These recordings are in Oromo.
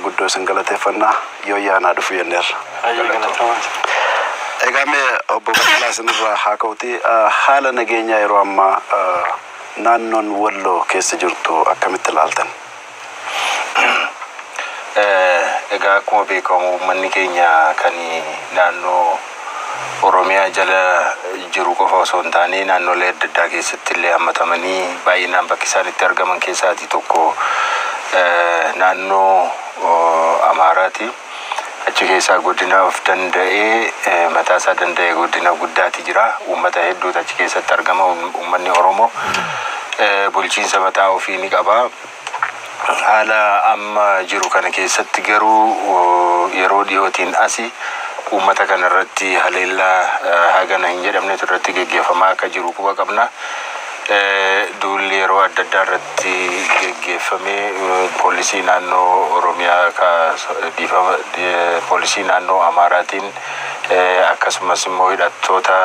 Guddoo isin galateeffannaa, yoo yaanaa dhufu jenneerra. Hayyee, galatoomaa. Egaa mee obbo Baqqalaa isinirraa haa ka'uti, haala nageenyaa yeroo ammaa naannoon Walloo keessa jirtu akkamitti ilaaltan? Egaa akkuma beekamu uummanni keenya kan naannoo Oromiyaa jala jiru qofa osoo hin taane naannolee adda addaa keessatti illee hammatamanii baay'inaan bakki isaan itti argaman keessaatii tokko naannoo Amaaraati. Achi keessaa godina of danda'ee, mataa isaa danda'e, godina guddaati jira. Uummata hedduutu achi keessatti argama. Uummanni Oromoo bulchiinsa mataa ofii ni qaba. Haala amma jiru kana keessatti garuu yeroo dhiyootiin asi uummata kana irratti haleellaa hagana hin jedhamnetu irratti geggeeffamaa akka jiru quba qabna. Duulli yeroo adda addaa irratti geggeeffamee poolisii naannoo Oromiyaa, dhiifama, poolisii naannoo Amaaraatiin, akkasumas immoo hidhattoota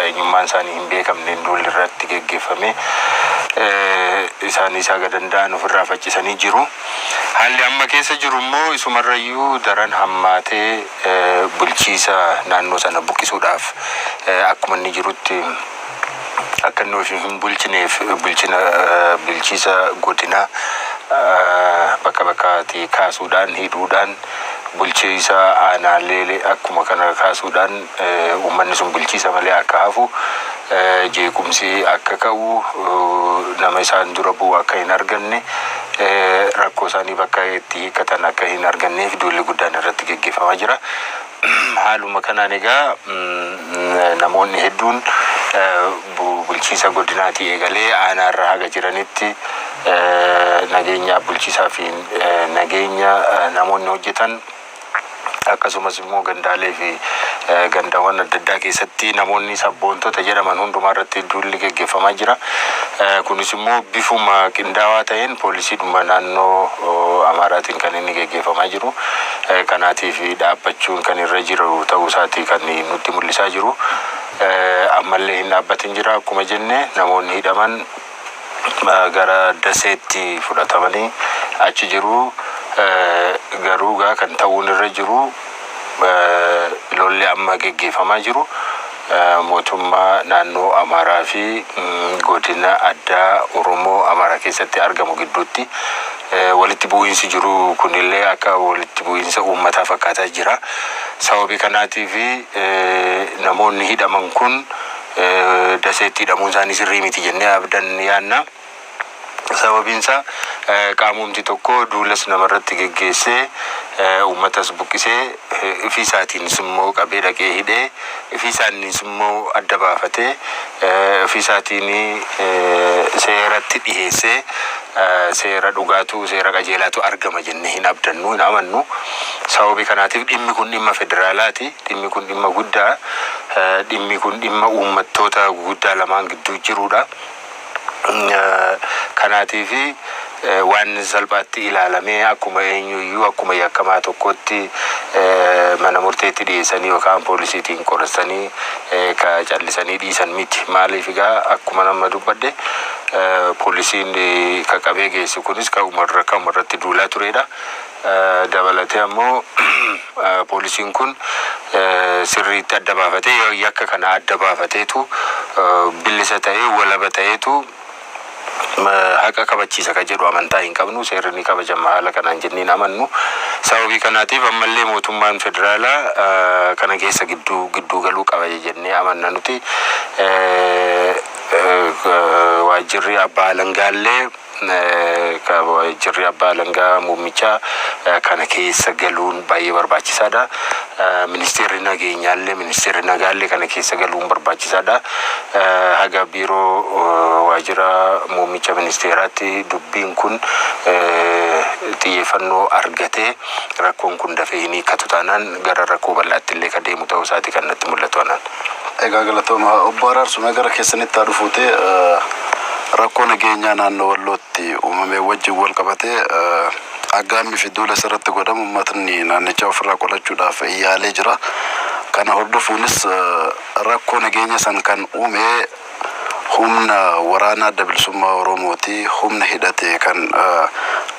eenyummaan isaanii hin beekamneen duulli irratti geggeeffame, isaanis haga danda'an ofirraa faccisanii jiru. Haalli amma keessa jiru immoo isumarrayyuu daran hammaatee bulchiisa naannoo sana buqqisuudhaaf, akkuma inni jirutti akka inni ofii hin bulchineef, bulchina bulchiisa godinaa bakka bakkaatti kaasuudhaan, hidhuudhaan, bulchiisa aanaalee akkuma kana kaasuudhaan, uummanni sun bulchiisa malee akka hafu, jeequmsi akka ka'u, nama isaan dura bu'u akka hin arganne, rakkoo isaanii bakka itti hiikkatan akka hin arganneef duulli guddaan irratti geggeeffamaa jira. Haaluma kanaan egaa namoonni hedduun bulchiisa godinaatii eegalee aanaarra haga jiranitti nageenya bulchiisaa fi nageenya namoonni hojjetan, akkasumas immoo gandaalee fi gandawwan adda addaa keessatti namoonni sabboontota jedhaman hundumaa irratti duulli geggeeffamaa jira. Kunis immoo bifuma qindaawaa ta'een poolisiidhuma naannoo Amaaraatiin kan inni geggeeffamaa jiru. Kanaatiif dhaabbachuun kan irra jiru ta'uu isaati kan nutti mul'isaa jiru. Ammallee hin dhaabbatin jira. Akkuma jenne, namoonni hidhaman gara Daseetti fudhatamanii achi jiru. Garuu gaa kan ta'uun irra jiru, lolli amma geggeeffamaa jiru mootummaa naannoo Amaaraa fi godina addaa Oromoo Amaaraa keessatti argamu gidduutti walitti bu'iinsi jiru kunillee akka walitti bu'iinsa uummataa fakkaataa jira. Sababii kanaatiif namoonni hidhaman kun Daseetti hidhamuun isaanii sirrii miti jennee abdan yaanna. Sababiin isaa qaamumti tokko duulas namarratti geggeessee, uummatas buqqisee, ifii isaatiinis immoo qabee dhaqee hidhee, ifii isaaniis immoo adda baafatee, ofii isaatiin seeratti dhiheessee, seera dhugaatu, seera qajeelaatu argama jennee hin abdannu, hin amannu. Sababii kanaatiif dhimmi kun dhimma federaalaati. Dhimmi kun dhimma guddaa. Dhimmi kun dhimma uummattoota guguddaa lamaan gidduu jirudha. Kanaatiif waan salphaatti ilaalamee akkuma eenyuyyuu, akkuma yakkamaa tokkotti mana murteetti dhiyeessanii yookaan poolisiitiin qorassanii ka callisanii dhiisan miti. Maaliif egaa akkuma nama dubbadhe, poolisiin ka qabee geessu kunis kan irratti duulaa turedha. Dabalatee ammoo poolisiin kun sirriitti adda baafatee, yakka kana adda baafateetu, bilisa ta'ee, walaba ta'eetu haqa kabachiisa ka jedhu amantaa hin qabnu. Seerri ni kabajama haala kanaan jennee hin amannu. Sababii kanaatiif ammallee mootummaan federaalaa kana keessa gidduu gidduu galuu qaba jennee amanna nuti. Waajjirri abbaa alangaallee, waajjirri abbaa alangaa muummichaa kana keessa galuun baay'ee barbaachisaadha. Ministeerri nageenyaallee, ministeerri nagaallee kana keessa galuun barbaachisaadha. Haga biiroo waajjira muummicha ministeeraatti dubbiin kun xiyyeeffannoo argatee, rakkoon kun dafee hin hiikkatu taanaan gara rakkoo bal'aatti illee ka deemu ta'uu isaati kan natti mul'atu anaan. Egaa galatooma. Obbo Araarsumee, gara keessanitti haa dhufuuti, rakkoo nageenyaa naannoo Wallootti uumame wajjin wal qabatee aggaammii fi duula isarratti godhamu uummatni naannichaa ofirraa qolachuudhaaf yaalee jira. Kana hordofuunis rakkoo nageenya san kan uume humna waraanaa Adda Bilisummaa Oromooti. Humna hidhate kan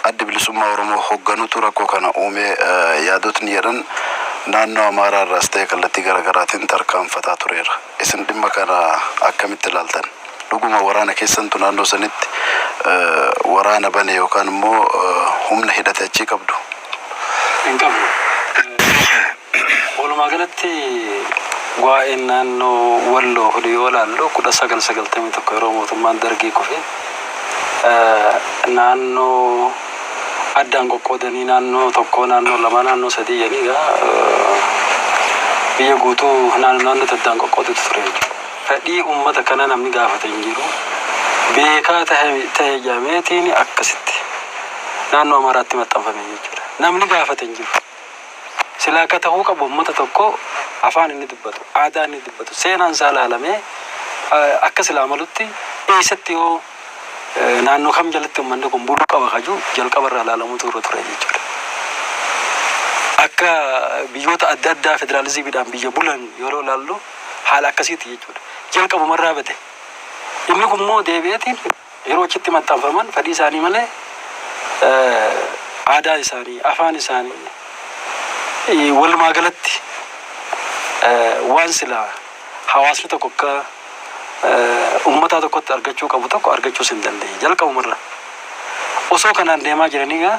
Addi Bilisummaa Oromoo hogganutu rakkoo kana uume yaadotni jedhan naannoo Amaaraa irraas ta'e kallattii garaagaraatiin tarkaanfataa tureera. Isin dhimma kana akkamitti ilaaltan? Dhuguma waraana keessantu naannoo sanitti waraana bane yookaan immoo humna hidhate achii qabdu? Hin qabnu. Walumaa galatti waa'een naannoo Walloo kun yoo ilaallu, 1991 yeroo mootummaan Dargii kufe naannoo addaan qoqqoodanii, naannoo tokko, naannoo lama, naannoo sadii jedhanii egaa biyya guutuu naannoo naannootti addaan qoqqoodutu ture jechuudha. Fedhii uummata kana namni gaafate hin jiru. Beekaa tahe tahe jedhameetiin akkasitti naannoo Amaaraatti maxxanfame jechuudha. Namni gaafate hin jiru. Silaa akka tahuu qabu uummata tokko afaan inni dubbatu, aadaa inni dubbatu, seenaan isaa ilaalamee akka silaa malutti eessatti yoo naannoo kam jalatti uummanni kun buluu qaba kaju jalqaba irraa ilaalamuutu irra ture jechuudha. Akka biyyoota adda addaa federaalizimiidhaan biyya bulan yeroo ilaallu haala akkasiiti jechuudha. Jalqabumarraa bade. Inni kun immoo deebi'eetiin yeroo achitti maxxanfaman fedhii isaanii malee aadaa isaanii, afaan isaanii, walumaa galatti waan silaa hawaasni tokko akka uummataa tokkotti argachuu qabu tokko argachuus hin dandeenye jalqabumarra. Osoo kanaan deemaa jiranii egaa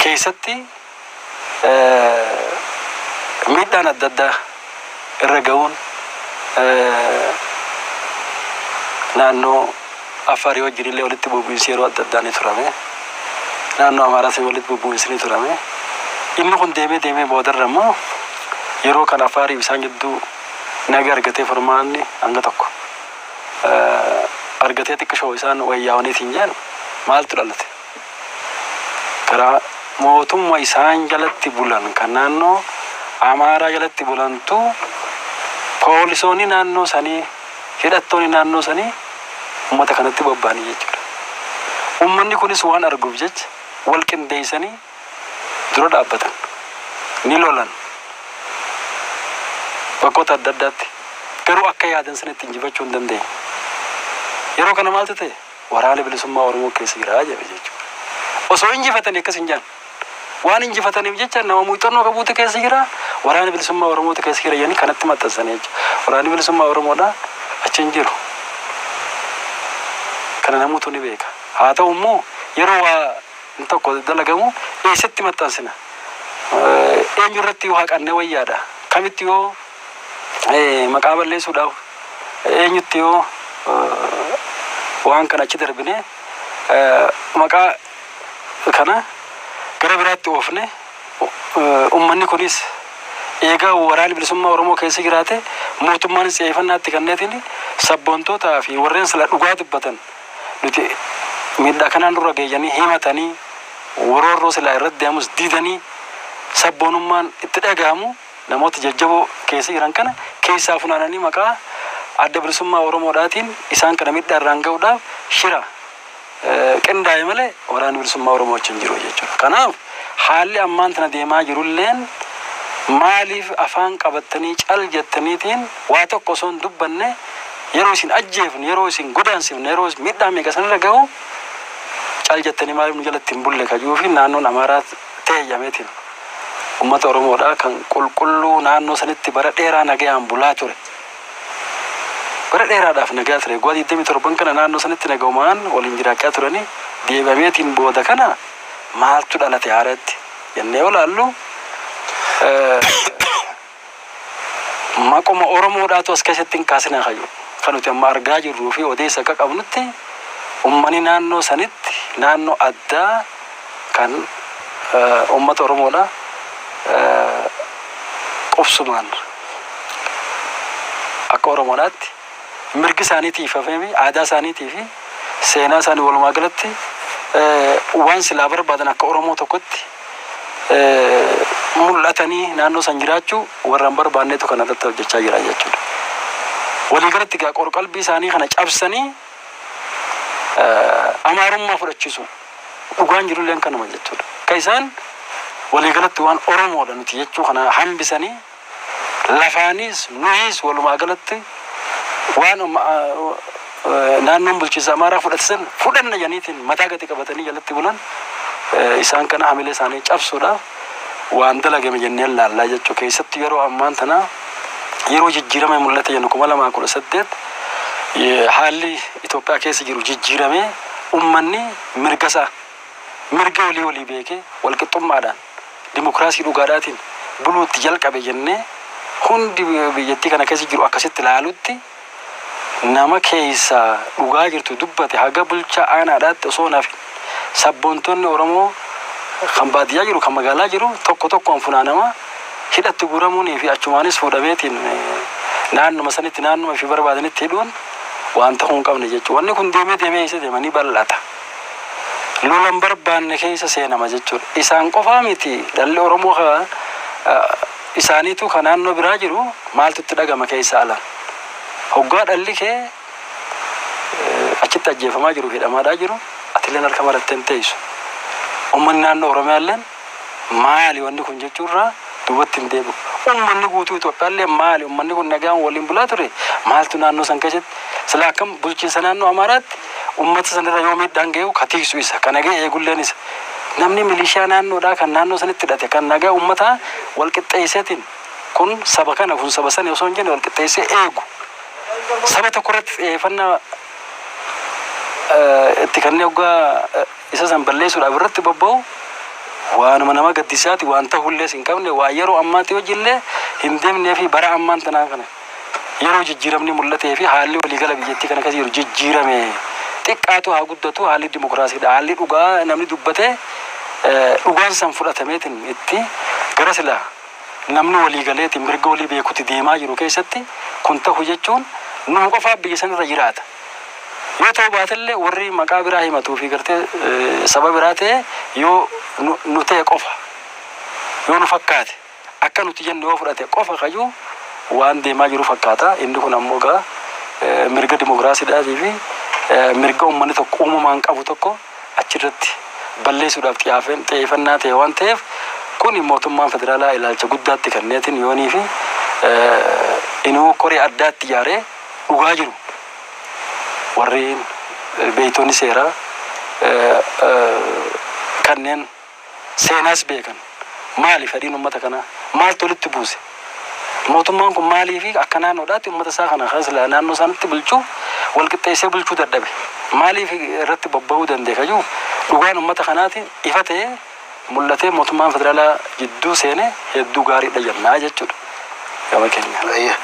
keessatti miidhaan adda addaa irra ga'uun, naannoo Affaarii wajjin illee walitti bu'insi yeroo adda addaa ni turame. Naannoo Amaaraas walitti bu'insi ni turame. Inni kun deemee deemee boodarra immoo yeroo kan Affaarii isaan gidduu naga argatee, furmaanni hanga tokko argatee, xiqqishoo isaan wayyaawaniitiin jedhan, maaltu dhalate? Karaa mootummaa isaan jalatti bulan, kan naannoo Amaaraa jalatti bulantu, poolisoonni naannoo sanii, hidhattoonni naannoo sanii uummata kanatti bobba'anii jechuudha. Uummanni kunis waan arguuf jecha wal qindeessanii dura dhaabbatan. Ni lolan. Bakkoota adda addaatti. Garuu akka yaadan sanatti injifachuu hin dandeenye. Yeroo kana maaltu ta'e? Waraana Bilisummaa Oromoo keessa jira jedhe jechuudha. Osoo injifatanii akkas hin jedhan. Waan injifataniif jecha nama muuxannoo qabuutu keessa jira. Waraana Bilisummaa Oromootu keessa jira jedhanii kanatti maxxansanii jechuudha. Waraanni Bilisummaa Oromoodha achi hin jiru. Kana namoota ni beeka. Haa ta'u immoo yeroo waa tokko dalagamu eessatti maxxansina? Eenyu irratti yoo haqanne wayyaadha? Kamitti yoo maqaa balleessuudhaaf, eenyutti yoo waan kana achi darbine, maqaa kana gara biraatti oofne, ummanni kunis eegaa Waraanni Bilisummaa Oromoo keessa jiraate, mootummaanis xiyyeeffannaatti kenneetiin sabboontootaa fi warreen sila dhugaa dubbatan, nuti miidhaa kanaan dura geeyyanii himatanii, waroorroo silaa irratti deemus didanii, sabboonummaan itti dhagahamu, namoota jajjaboo keessa jiran kana keessaa funaananii maqaa Adda Bilisummaa Oromoodhaatiin isaan kana miidhaa irraan ga'uudhaaf shira qindaa'e malee Waraanni Bilisummaa Oromoo achi hin jiru jechuudha. Kanaaf haalli ammaan tana deemaa jirulleen maaliif afaan qabattanii cal jettaniitiin waa tokko osoo hin dubbanne, yeroo isin ajjeefne, yeroo isin godaansifne, yeroo miidhaa meeqa sanirra gahu cal jettanii maaliif nu jalatti hin bulle kajuu fi naannoon Amaaraa ta'e jedhameetiin uummata Oromoodhaa kan qulqulluu naannoo sanitti bara dheeraa nagayaan bulaa ture. Bara dheeraadhaaf nagaa ture. Waggaa 27 kana naannoo sanitti nagaumaan waliin jiraachaa turanii, deebi'ameetiin booda kana maaltu dhalate haaratti jennee yoo laallu, maquma Oromoodhaatu as keessatti hin kaasinaa kayyuu. Kan nuti amma argaa jirruu fi odeessa akka qabnutti, uummanni naannoo sanitti naannoo addaa kan uummata Oromoodha qubsumaan akka Oromoodhaatti mirgi isaanii tiifamee fi aadaa isaaniitii fi seenaa isaanii, walumaa galatti waan silaa barbaadan akka Oromoo tokkotti mul'atanii naannoo san jiraachuu warra hin barbaannetu kana irratti hojjechaa jira jechuudha. Waliigalatti egaa qorqalbii isaanii kana cabsanii Amaarummaa fudhachiisu, dhugaan jirulleen kanuma jechuudha. Akka isaan waliigalatti waan Oromoodha nuti jechuu kana hambisanii, lafaanis nuhis walumaa galatti waan naannoon bulchiinsa Amaaraa fudhate san fudhanna jedhaniitiin mataa gadi qabatanii jalatti bulan. Isaan kana hamilee isaanii cabsuudhaaf waan dalagame jennee laallaa jechuudha. Keessattuu yeroo ammaan tana yeroo jijjiirame mul'ate jennu 2018 haalli Itoophiyaa keessa jiru jijjiiramee, uummanni mirga isaa, mirga walii walii beekee, walqixxummaadhaan dimokiraasii dhugaadhaatiin buluutti jalqabe jennee hundi biyyattii kana keessa jiru akkasitti ilaalutti, nama keessa dhugaa jirtu dubbate haga bulchaa aanaadhaatti osoo hin hafin sabboontonni Oromoo kan baadiyyaa jiru, kan magaalaa jiru tokko tokkoon funaanama hidhatti guuramuunii fi achumaanis fuudhameetiin naannuma sanitti, naannuma fi barbaadanitti hidhuun waan ta'uu hin qabne jechuudha. Wanni kun deemee deemee eessa deema? Ni bal'ata. Lola hin barbaanne keessa seenama jechuudha. Isaan qofaa miti, dhalli Oromoo isaaniitu kan naannoo biraa jiru maaltu itti dhagama keessa ala. Hoggaa dhalli kee achitti ajjeefamaa jiru, hidhamaadhaa jiru, atilleen harka marattee hin teessu. Uummanni naannoo Oromiyaalleen maali wanni kun jechuurraa duubatti hin deebi'u. Uummanni guutuu Itoophiyaallee maali, uummanni kun nagaan waliin bulaa ture, maaltu naannoo san keessatti sila akkam bulchiinsa naannoo Amaaraatti uummata sanirra yoo miidhaan ga'u ka tiiksu isa, ka nagaa eegulleen isa. Namni milishaa naannoodhaa kan naannoo sanitti hidhate kan nagaa uummataa wal qixxeesseetiin, kun saba kana, kun saba sani osoo hin jenne wal qixxeessee eegu. Saba tokko irratti xiyyeeffannaa itti kennee hoggaa isa san balleessuudhaaf irratti bobba'u waanuma nama gaddisiisaati, waan ta'ullee hin qabne, waan yeroo ammaatti hojiillee hin deemnee fi bara ammaan tanaa kana yeroo jijjiiramni mul'atee fi haalli waliigala biyyattii kana keessa jiru jijjiirame, xiqqaatu haa guddatu, haalli dimokiraasiidha, haalli dhugaa namni dubbatee dhugaan san fudhatameetiin itti gara sila namni waliigaleetiin mirga walii beekutti deemaa jiru keessatti kun ta'u jechuun numa qofaaf biyya sanirra jiraata. Yoo ta'u baatellee warri maqaa biraa himatuu fi gartee saba biraa ta'e yoo nu ta'e qofa, yoo nu fakkaate, akka nuti jennu yoo fudhate qofa kayyuu waan deemaa jiru fakkaata. Inni kun ammoo egaa mirga dimokiraasiidhaatii fi mirga uummanni tokko uumamaan qabu tokko achirratti balleessuudhaaf xiyyeeffannaa ta'e waan ta'eef, kun mootummaan federaalaa ilaalcha guddaatti kenneetiin yoonii fi inuu koree addaatti ijaaree dhugaa jiru warreen beektonni seeraa kanneen seenaas beekan, maali fedhiin uummata kanaa, maaltu walitti buuse, mootummaan kun maalii fi akka naannoodhaatti uummata isaa kana kan silaa naannoo isaanitti bulchuu wal qixxeessee bulchuu dadhabe, maaliif irratti bobba'uu danda'e kayyuu dhugaan uummata kanaati ifa ta'ee mul'atee mootummaan federaalaa jidduu seene hedduu gaariidha jennaa jechuudha gama keenya.